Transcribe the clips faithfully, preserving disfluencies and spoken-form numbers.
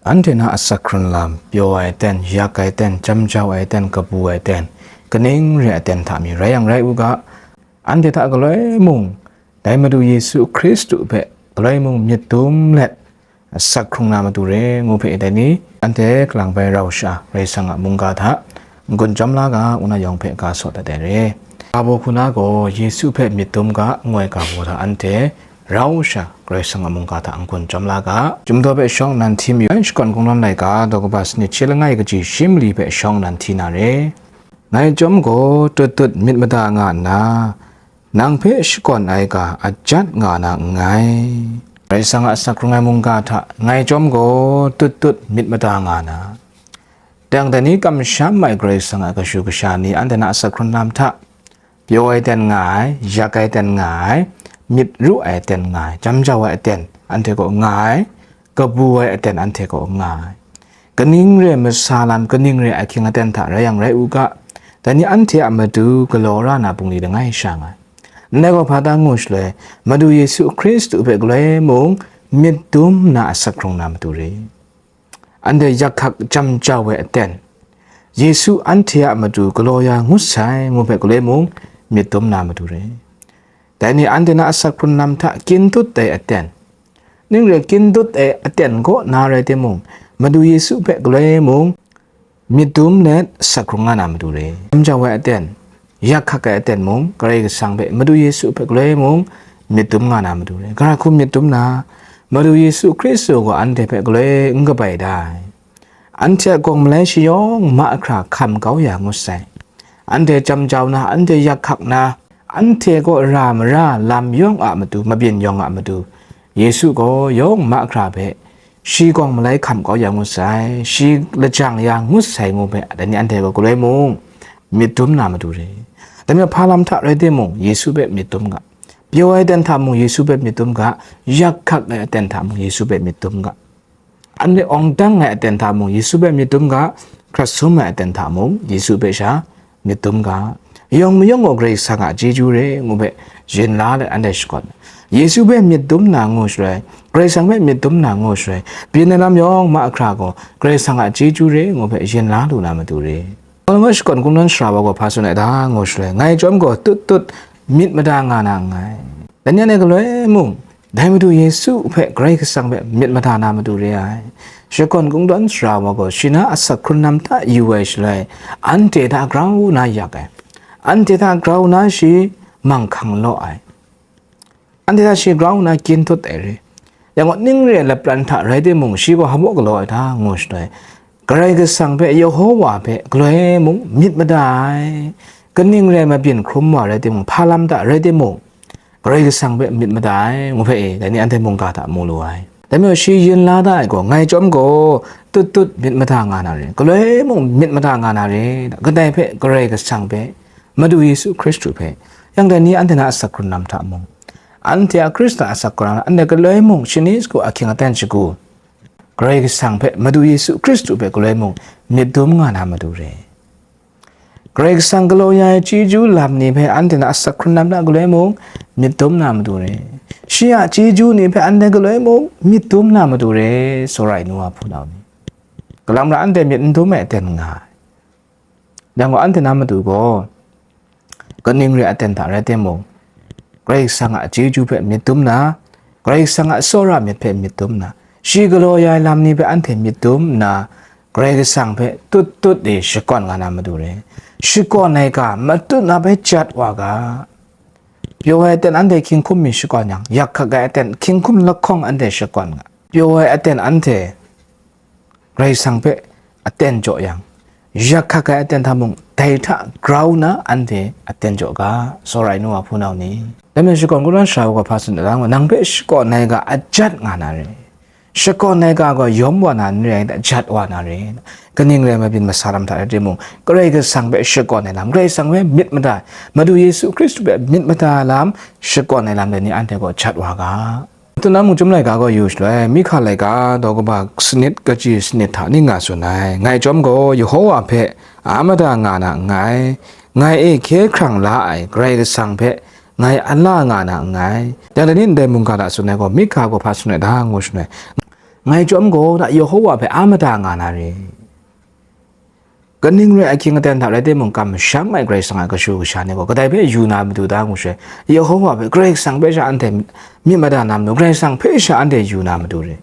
Anhte na asak hkrun lam, pyaw ai aten, yak ai aten, jam jau ai aten, kabu ai aten, kaning re ai aten hta mi rai yang rai u ga, anhte hta galoi mung, dai Madu Yesu Hkristu hpe galoi mung myit dum let, asak hkrung na matu re, ngu hpe dai ni, anhte kalang bai rau sha, Karai Kasang a mungga hta n-gun chyawm la ga, ngu na yawng hpe ga saw dat ai re. Ga baw hku na gaw, Yesu hpe myit dum ga, ngu ai ga baw hta anhte rau sha, Karai Kasang a mungga hta n-gun chyawm la ga. Chyum daw hpe shawng nnan hti mayu, Shakawn Kungdawn laika, daw kaba sanit shi langai kaji shi mali hpe shawng nnan hti na re. Ngai chyawm gaw, tut tut myit mada nga nna, nang hpe shakawn ai ga a jat nga na nngai. Karai Kasang a asak hkrung ai mungga hta ngai chyawm gaw, tut tut myit mada nga na. Dang dai ni kamsham ai Karai Kasang a kashu kasha ni anhte na asak hkrun lam hta, pyaw ai aten nga ai, yak ai aten nga ai, myit ru ai aten nga ai, jam jau ai aten anhte kaw nga ai, kabu ai aten anhte kaw nga ai. Kaning re ai masa lam, kaning re ai ahkying aten hta rai yang rai u ga, dai ni anhte a matu galaw ra na bungli langai sha nga ai. Ndai gaw hpa ta ngu shaloi, Madu Yesu Hkristu hpe galoi mung myit dum nna asak hkrung na matu re. Anhte yak hkak jam jau ai aten, Yesu anhte a matu galaw ya ngut sai, ngu hpe galoi mung myit dum na matu re. Dai ni anhte na asak hkrun lam hta kyin dut ai aten, ning re kyin dut ai aten kaw na rai timung, Madu Yesu hpe galoi mung myit dum let asak hkrung nga na matu re. Jam jau ai aten, yak hkak ai aten mung, Karai Kasang hpe, Madu Yesu hpe galoi mung myit dum nga na matu re. Gara hku myit dum na, Madu Yesu Hkristu gaw anhte hpe galoi n kabai da ai. Anhte a gawng malai shayawng mahkra hkam kau ya ngut sai. Anhte jam jau na, anhte yak hkak na, anhte kaw ra mara lam yawng a matu, mabyin yawng a matu, Yesu gaw yawng mahkra hpe shi gawng malai hkam kau ya ngut sai, shi lajang ya ngut sai ngu hpe, dai ni anhte gaw galoi mung myit dum na matu re. Dai majaw hpa lam hta rai timung, Yesu hpe myit dum ga. Pyaw ai aten hta mung, Yesu hpe myit dum ga. Yak hkak ai aten hta mung, Yesu hpe myit dum ga. Anhte awng dang ai aten hta mung, Yesu hpe myit dum ga. Hkrat sum ai aten hta mung, Yesu hpe sha myit dum ga. Yawng mayawng gaw Karai Kasang a chyeju re, ngu hpe yin la let anhte shakawn. Yesu hpe myit dum na ngu shaloi, Karai Kasang hpe myit dum na ngu shaloi, byin ai lam yawng mahkra gaw Karai Kasang a chyeju re, ngu hpe yin la lu na matu re. Ngai gaw Shakawn Kungdawn sara wa gaw hpa tsun ai ta ngu shaloi, ngai chyawm gaw tut tut myit mada nga na nngai. Dai ni anhte galoi mung, dai Madu Yesu hpe Karai Kasang hpe myit mada na matu re ai. Shakawn Kungdawn sara wa gaw shi na asak hkrun lam hta yu ai shaloi, anhte hta grau na yak ai, anhte hta grau na shi manghkang law ai, anhte hta shi grau na kyin dut ai re. Yang gaw, ning re ai lapran hta rai timung, shi gaw hpa baw galaw ai ta, ngu shaloi, Karai Kasang hpe, Yehowa hpe galoi mung myit mada ai, kaning re ai mabyin hkrum wa rai timung, hpa lam hta rai timung, Karai Kasang hpe myit mada ai, ngu hpe e, dai ni anhte mungga hta mu lu ai. Dai majaw shi yin la da ai gaw, ngai chyawm gaw tut tut myit mada nga na re, galoi mung myit mada nga na re, kadai hpe Karai Kasang hpe, Madu Yesu Hkristu hpe, yang dai ni anhte na asak hkrun lam hta mung, anhte a Hkristan asak hkrun lam, anhte galoi mung shani shagu ahkying aten shagu, Karai Kasang hpe, Madu Yesu Hkristu hpe galoi mung myit dum nga na matu re. Karai Kasang galaw ya ai chyeju lam ni hpe anhte na asak hkrun lam hta galoi mung myit dum na matu re. Shi a chyeju ni hpe anhte galoi mung myit dum na matu re, tsawra ai nu wa hpunau ni. Kalang ra anhte myit n dum ai aten nga ai. Yang gaw, anhte na matu gaw, kaning re ai aten hta rai timung, Karai Kasang a chyeju hpe myit dum na, Karai Kasang a tsawra myit hpe myit dum na, shi galaw ya ai lam ni hpe anhte myit dum nna, Karai Kasang hpe tut tut e shakawn nga na matu re. Shakawn ai ga matut na bai jat wa ga. Pyaw ai aten anhte hkying hkum mi shakawn yang, yak hkak ai aten hkying hkum lahkawng anhte shakawn nga. Pyaw ai aten anhte Karai Kasang hpe aten jaw yang, yak hkak ai aten hta mung, dai hta grau nna anhte aten jaw ga, tsawra ai nu wa hpunau ni. Dai majaw Shakawn Kungdawn sara wa gaw hpa tsun ai ta ngu, nang hpe shakawn ai ga a jat nga na re. Shakawn ai ga gaw yawm wa na n re ai, jat wa na re. Kaning rai mabyin masa lam hta rai timung, Karai Kasang hpe shakawn ai lam, Karai Kasang hpe myit mada ai, Madu Yesu Hkristu hpe myit mada ai lam, shakawn ai lam dai ni anhte gaw jat wa ga. Matu na mung chyum laika gaw yu shaloi, Mihka laika daw kaba sanit kaji sanit hta ning nga tsun ai. Ngai chyawm gaw Yehowa hpe a mada nga na nngai, ngai e hkye hkrang la ai Karai Kasang hpe ngai a la nga na nngai. Yang dai ni ndai mungga hta tsun ai gaw, Mihka gaw hpa tsun ai ta ngu shaloi, Ngai chyawm gaw na Yehowa hpe a mada nga na re. Kaning rai ahkying aten hta rai timung, kamsham ai Karai Kasang a kashu kasha ni gaw kadai hpe yu na matu da ngu she, Yehowa hpe, Karai Kasang hpe sha anhte myit mada na matu, Karai Kasang hpe sha anhte yu na matu re.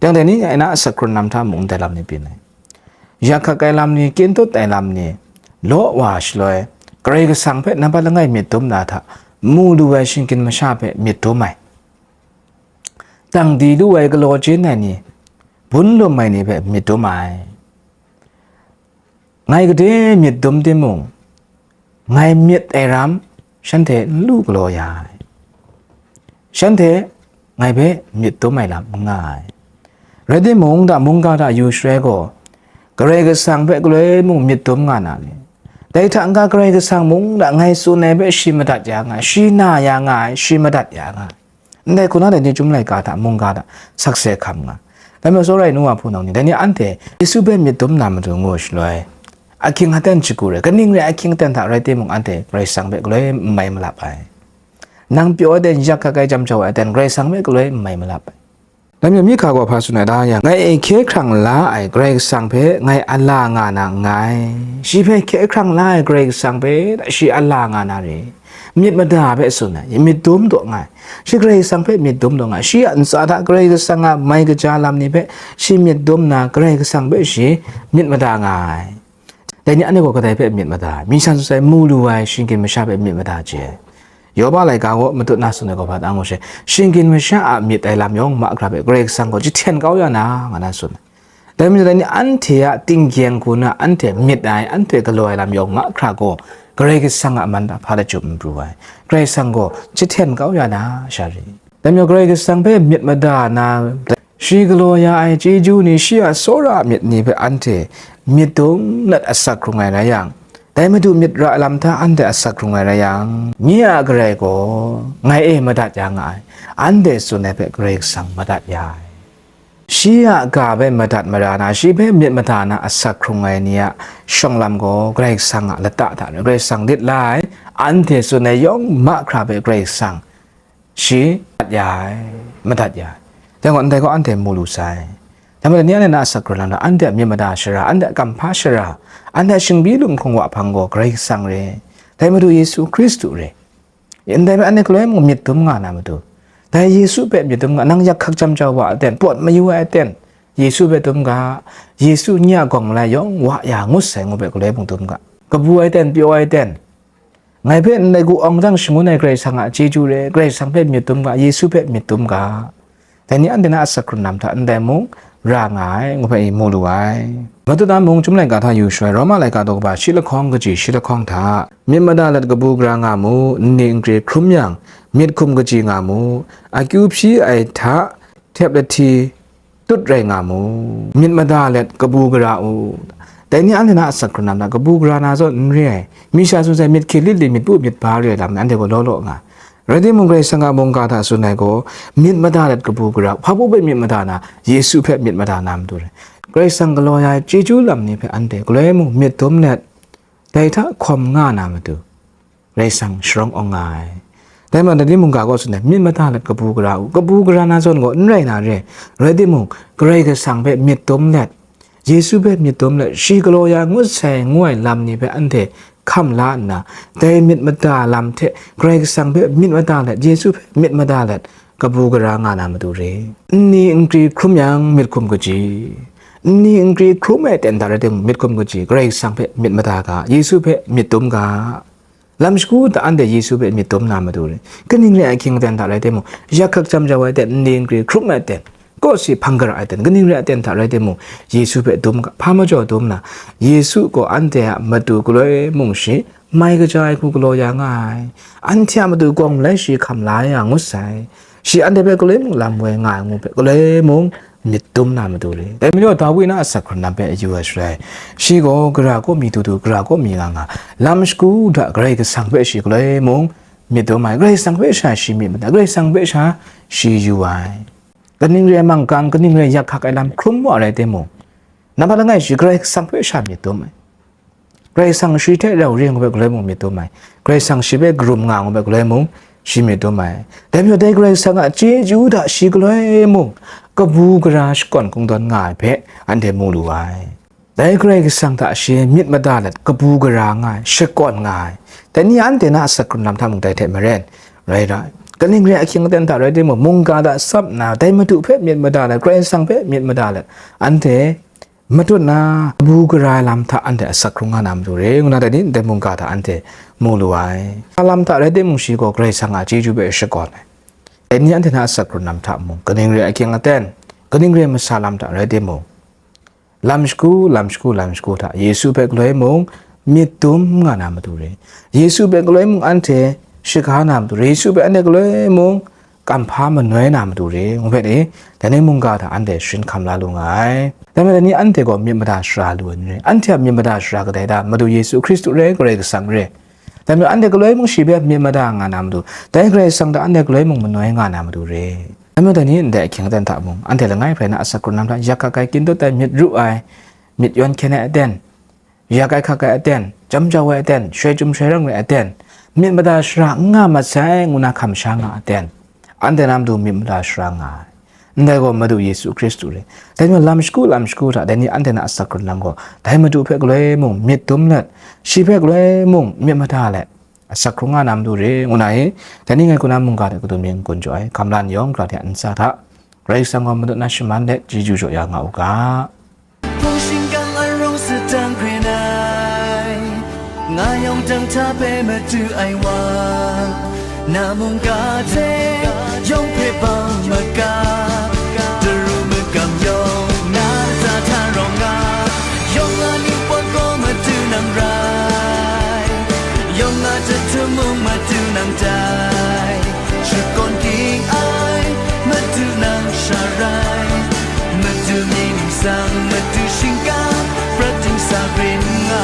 Dang dai ni ngai na asak hkrun lam hta mung ndai lam ni byin ai. Yak hkak ai lam ni, kyin tut ai lam ni, law wa shaloi, Karai Kasang hpe nampat langai myit dum na hta, mu lu ai shingkin masha hpe myit dum ai. Dang di lu ai galaw chyen ai ni, bun lum ai ni hpe myit dum ai. Ngai gade myit dum timung, ngai myit ai ram shanhte n lu galaw ya ai. Shanhte ngai hpe myit dum ai lam n nga ai. Rai timung, da mungga hta yu shaloi gaw, Karai Kasang hpe galoi mung myit dum nga na ni? Dai hta n-ga Karai Kasang mung da ngai tsun ai hpe shi madat ya nga ai, shi na ya nga ai, shi madat ya nga ai. Ndai hku na dai ni Chyum laika hta, mungga hta sakse hkam nga. Dai majaw, tsawra ai nu wa hpunau ni, dai ni anhte Yesu hpe myit dum na matu ngu shaloi, ahkying aten shagu rai, kaning rai ahkying aten hta rai timung, anhte Karai Kasang hpe galoi n mai malap ai. Nang pyaw ai aten, yak hkak ai, jam jau ai aten, Karai Kasang hpe galoi n mai malap ai. Dai majaw, myi hka gaw hpa tsun ai da yang, ngai e hkye hkrang la ai Karai Kasang hpe ngai a la nga na nngai. Shi hpe hkye hkrang la ai Karai Kasang hpe shi a la nga na re. Myit mada hpe tsun ai, myit dum taw nga ai. Shi Karai Kasang hpe myit dum taw nga ai. Shi a ntsa hta Karai Kasang a mai kaja lam ni hpe shi myit dum nna, Karai Kasang hpe shi myit mada nga ai. Dai ni anhte gaw kadai hpe myit mada ai? Myi sha sut sai mu lu ai shingkin masha hpe myit mada chye ai. Yoba laika gaw matut na tsun ai gaw hpa ta ngu she, shingkin masha a myit ai lam yawng mahkra hpe Karai Kasang gaw jahten kau ya na, nga na tsun ai. Dai majaw, dai ni anhte a tinggyeng hku na anhte myit ai, anhte galaw ai lam yawng mahkra gaw Karai Kasang a man hta hpa lachyum n pru ai. Karai Kasang gaw jahten kau ya na sha ri. Dai majaw, Karai Kasang hpe myit mada na, shi galaw ya ai chyeju ni, shi a tsawra a myit ni hpe anhte myit dum let asak hkrung ai rai yang, dai Madu myit ra ai lam hta anhte asak hkrung ai rai yang, nye a Karai gaw ngai e madat ya nga ai, anhte tsun ai hpe Karai Kasang madat ya ai. Shi a ga hpe madat mara na, shi hpe myit mada na asak hkrung ai ni a shawng lam gaw Karai Kasang a lata hta rai, Karai Kasang lit la ai, anhte tsun ai yawng mahkra hpe Karai Kasang shi madat ya ai, madat ya ai. Dai gaw, ndai gaw anhte mu lu sai. Dai majaw, ni anhte na asak hkrun lam hta, anhte a myit mada shara, anhte a kamhpa shara, anhte a shingbi lunghkrung wa hpang gaw Karai Kasang re, dai Madu Yesu Hkristu re. Ndai hpe anhte galoi mung myit dum nga na matu, dai Yesu hpe myit dum nga, nang yak hkak jam jau wa aten, pawt mayu ai aten, Yesu hpe dum ga, Yesu nye a gawng malai yawng wa ya ngut sai ngu hpe galoi mung dum ga. Kabu ai aten, pyaw ai aten, ngai hpe ndai gu awng dang shangun ai Karai Kasang a chyeju re, Karai Kasang hpe myit dum ga, Yesu hpe myit dum ga. Dai ni anhte na asak hkrun lam hta ndai mung ra nga ai, ngu hpe mu lu ai. Matut a mung Chyum laika hta yu shaloi, Roma laika daw kaba shi lahkawng kaji shi lahkawng hta, myit mada let kabu gara nga mu, nni nkri hkrum yang, myit hkum kaji nga mu, akyu hpyi ai hta, htep lahti tut rai nga mu, myit mada let kabu gara u. Dai ni anhte na asak hkrun lam hta kabu gara na zawn n re ai, myi sha sut sai myit hkye lit li myit pu myit ba re ai lam ni anhte gaw law law nga. Rai timung, Karai Kasang a mungga hta tsun ai gaw, myit mada let kabu gara, hpa baw hpe myit mada na, Yesu hpe myit mada na matu re. Karai Kasang galaw ya ai chyeju lam ni hpe anhte galoi mung myit dum let, dai hta hkawm nga na matu, Karai Kasang sharawng awng nga ai. Dai majaw, dai ni mungga gaw tsun ai, myit mada let kabu gara u, kabu gara na zawn gaw n rai na re. Rai timung, Karai Kasang hpe myit dum let, Yesu hpe myit dum let, shi galaw ya ngut sai ngu ai lam ni hpe anhte hkam la nna, dai myit mada lam hte Karai Kasang hpe myit mada let, Yesu hpe myit mada let, kabu gara nga na matu re. Nni nkri hkrum yang, myit hkum kaji. Nni nkri hkrum ai ten hta rai timung, myit hkum kaji, Karai Kasang hpe myit mada ga, Yesu hpe myit dum ga. Lam shagu hta anhte Yesu hpe myit dum na matu re. Kaning rai ai hkying aten hta rai timung, yak hkak jam jau ai aten, nni nkri hkrum ai aten, kawsi hpang gara ai aten, kaning rai aten hta rai timung, Yesu hpe dum ga, hpa majaw dum na, Yesu gaw anhte a matu galoi mung shi mai kaja ai hku galaw ya nga ai, anhte a matu gawng malai shi hkam la ya ngut sai, shi anhte hpe galoi mung lam woi nga ai ngu hpe galoi mung myit dum na matu re. Dai majaw, Dawi na asak hkrun lam hpe yu ai shaloi, shi gaw gara kaw mi dudu, gara kaw mi nga nga, lam shagu hta Karai Kasang hpe shi galoi mung myit dum ai, Karai Kasang hpe sha shi myit mada, Karai Kasang hpe sha shi yu ai. Kaning rai manggang, kaning rai yak hkak ai lam hkrum wa rai timung, nampat langai shi Karai Kasang hpe sha myit dum ai. Karai Kasang shi hte rau re ngu hpe galoi mung myit dum ai. Karai Kasang shi hpe karum nga ngu hpe galoi mung shi myit dum ai. Dai majaw, dai Karai Kasang a chyeju hta shi galoi mung kabu gara shakawn kungdawn nga ai hpe anhte mu lu ai. Dai Karai Kasang hta shi myit mada let kabu gara nga ai, shakawn nga ai. Dai ni anhte na asak hkrung lam hta mung dai hte maren, rai ra ai. Kaning re ai ahkying aten hta rai timung, mungga hta tsap nna, dai Madu hpe myit mada let, Karai Kasang hpe myit mada let, anhte matut na, kabu gara ai lam hta anhte asak hkrung nga na matu re, ngu na dai ni ndai mungga hta anhte mu lu ai. Lam hta rai timung, shi gaw Karai Kasang a chyeju hpe shakawn ai. Dai ni anhte na asak hkrung lam hta mung, kaning re ai ahkying aten, kaning re ai masa lam hta rai timung, lam shagu, lam shagu, lam shagu hta Yesu hpe galoi mung myit dum nga na matu re. Yesu hpe galoi mung anhte shaga na matu re. Yesu hpe anhte galoi mung kamhpa manoi na matu re. Ngu hpe ni, dai ni mungga hta anhte sharin hkam la lu nga ai. Dai majaw, dai ni anhte gaw myit mada shara lu ai ni re. Anhte a myit mada shara kadai ta? Madu Yesu Hkristu re, Karai Kasang re. Dai majaw, anhte galoi mung shi hpe myit mada nga na matu, dai Karai Kasang hta anhte galoi mung manoi nga na matu re. Dai majaw, dai ni ndai ahkying aten hta mung, anhte langai hprai na asak hkrung lam hta yak hkak ai, kyin dawt ai, myit ru ai, myit yawn hkyen ai aten, yak ai hkak ai aten, chyam jau ai aten, shoi chyum shoi rang ai aten, myit mada shara n nga mat sai, ngu na hkam sha nga aten, anhte na matu myit mada shara nga ai. Ndai gaw Madu Yesu Hkristu re. Dai majaw, lam shagu, lam shagu hta dai ni anhte na asak hkrung lam gaw, dai Madu hpe galoi mung myit dum let, shi hpe galoi mung myit mada let, asak hkrung nga na matu re, ngu na i, dai ni ngai kaw na mungga hte kadun mi n-gun jaw ai, hkam la ni yawng hkra hte a ntsa hta, Karai Kasang gaw madun na shaman let chyeju jaw ya nga u ga. Hpung shingkang arawng sadang hkren ai, nga yawng dang hta hpe madu ai wa, na mungga hte yawng hpe bang maga, daru magam yawng na lata hta rawng nga, yawng a ningpawt gaw madu nang rai, yawng a jahtum mung madu nang tai, shakawn ging ai, madu nang sha rai, madu mying ningsang, madu shingkang, prat dingsa rin nga